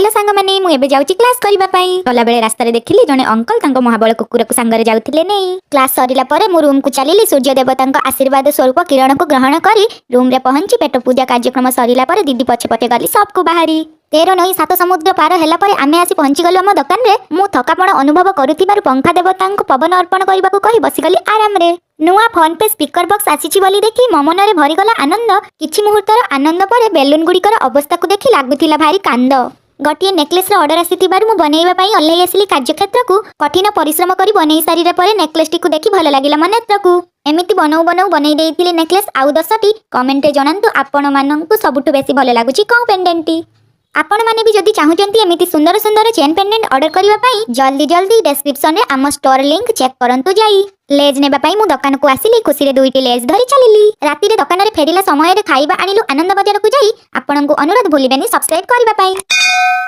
ଚାଲ ସାଙ୍ଗମାନେ, ମୁଁ ଏବେ ଯାଉଛି କ୍ଲାସ୍ କରିବା ପାଇଁ। ଗଲାବେଳେ ରାସ୍ତାରେ ଦେଖିଲି ଜଣେ ଅଙ୍କଲ ତାଙ୍କ ମହାବଳ କୁକୁରକୁ ସାଙ୍ଗରେ ଯାଉଥିଲେ ନେଇ। କ୍ଲାସ୍ ସରିଲା ପରେ ମୁଁ ରୁମକୁ ଚାଲିଲି। ସୂର୍ଯ୍ୟ ଦେବତାଙ୍କ ଆଶୀର୍ବାଦ ସ୍ୱରୂପ କିରଣକୁ ଗ୍ରହଣ କରି ରୁମରେ ପହଞ୍ଚି ପେଟ ପୂଜା କାର୍ଯ୍ୟକ୍ରମ ସରିଲା ପରେ ଦିଦି ପଛେ ପଛେ ଗଲି ସପକୁ ବାହାରି। 13 ନଈ 7 ସମୁଦ୍ର ପାର ହେଲା ପରେ ଆମେ ଆସି ପହଞ୍ଚିଗଲୁ ଆମ ଦୋକାନରେ। ମୁଁ ଥକାପଣ ଅନୁଭବ କରୁଥିବାରୁ ପଙ୍ଖା ଦେବତାଙ୍କୁ ପବନ ଅର୍ପଣ କରିବାକୁ କହି ବସିଗଲି ଆରାମରେ। ନୂଆ ଫୋନ୍ ପେ ସ୍ପିକର ବକ୍ସ ଆସିଛି ବୋଲି ଦେଖି ମୋ ମନରେ ଭରିଗଲା ଆନନ୍ଦ। କିଛି ମୁହୂର୍ତ୍ତର ଆନନ୍ଦ ପରେ ବେଲୁନ ଗୁଡ଼ିକର ଅବସ୍ଥାକୁ ଦେଖି ଲାଗୁଥିଲା ଭାରି କାନ୍ଦ। ଗୋଟିଏ ନେକଲେସର ଅର୍ଡର ଆସିଥିବାରୁ ମୁଁ ବନେଇବା ପାଇଁ ଓହ୍ଲେଇ ଆସିଲି କାର୍ଯ୍ୟକ୍ଷେତ୍ରକୁ। କଠିନ ପରିଶ୍ରମ କରି ବନେଇ ସାରିଲା ପରେ ନେକଲେସଟିକୁ ଦେଖି ଭଲ ଲାଗିଲା ମୋ ନେତ୍ରକୁ। ଏମିତି ବନଉ ବନଉ ବନେଇ ଦେଇଥିଲି ନେକଲେସ ଆଉ 10ଟି। କମେଣ୍ଟରେ ଜଣାନ୍ତୁ, ଆପଣମାନଙ୍କୁ ସବୁଠୁ ବେଶୀ ଭଲ ଲାଗୁଛି କେଉଁ ପେଣ୍ଡେଣ୍ଟଟି? ଆପଣମାନେ ବି ଯଦି ଚାହୁଁଛନ୍ତି ଏମିତି ସୁନ୍ଦର ସୁନ୍ଦର ଚେନ୍ ପେଣ୍ଡେଣ୍ଟ ଅର୍ଡର କରିବା ପାଇଁ, ଜଲ୍ଦି ଜଲ୍ଦି ଡେସ୍କ୍ରିପସନରେ ଆମ ଷ୍ଟୋର ଲିଙ୍କ ଚେକ୍ କରନ୍ତୁ ଯାଇ। ଲେଜ୍ ନେବା ପାଇଁ ମୁଁ ଦୋକାନକୁ ଆସିଲି। ଖୁସିରେ ଦୁଇଟି ଲେଜ୍ ଧରି ଚାଲିଲି। ରାତିରେ ଦୋକାନରେ ଫେରିଲା ସମୟରେ ଖାଇବା ଆଣିଲୁ ଆନନ୍ଦ ବଜାରକୁ ଯାଇ। ଆପଣଙ୍କୁ ଅନୁରୋଧ, ଭୁଲିବେନି ସବସ୍କ୍ରାଇବ କରିବା ପାଇଁ।